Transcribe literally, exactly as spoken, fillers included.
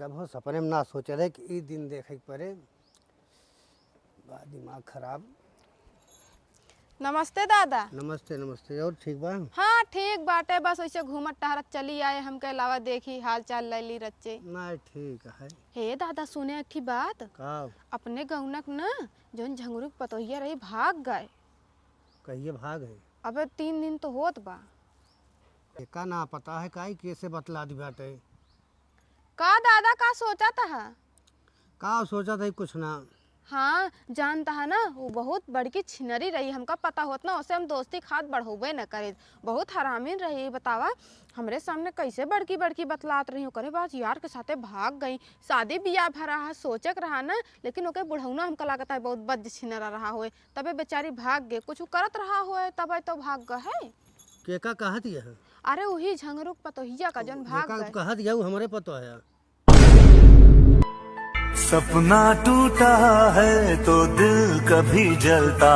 अब हो सपने में ना सोचे रहे कि ई दिन देखे के पड़े। बा दिमाग खराब। नमस्ते दादा। नमस्ते, नमस्ते। और ठीक बा? हाँ, ठीक बाटे, बस वैसे घूमत टहरत चली आए, हमके अलावा देखी हाल चाल ले ली रच्चे। नहीं, ठीक है। हे दादा, सुने एक ठी बात। का? अपने गौनक ना जौन झंगुरुक पतोहिया रही, भाग गए। कहिए भाग है? अबे तीन दिन तो होत बा। एका ना पता है काई कैसे बतला दी बाटे। का दादा, का सोचत ह? का सोचत है, कुछ ना। हाँ, जानत ह ना, वो बहुत बड़की छिनरी रही, हमका पता होत ना, ओसे हम दोस्ती खात बढ़ौबे न करित। बहुत हरामिन रही, बतावा, हमरे सामने कैसे बड़की बड़की बतलात रही, ओकरे बाद यार के साथे भाग गई। शादी बियाह भरा है, सोचे के रहा ना, लेकिन ओके बुढ़ौना हमका लागत है बहुत बज्ज छिनरा रहा होए, तबे बेचारी भाग गए। कुछ करत रहा होए, तबे तो भाग गए है। के का कहत यह? अरे, वही झंगरुक पतोहिया का, जौन भाग गए। कहत यह, वो हमरे पतोहिया। सपना टूटा है तो दिल कभी जलता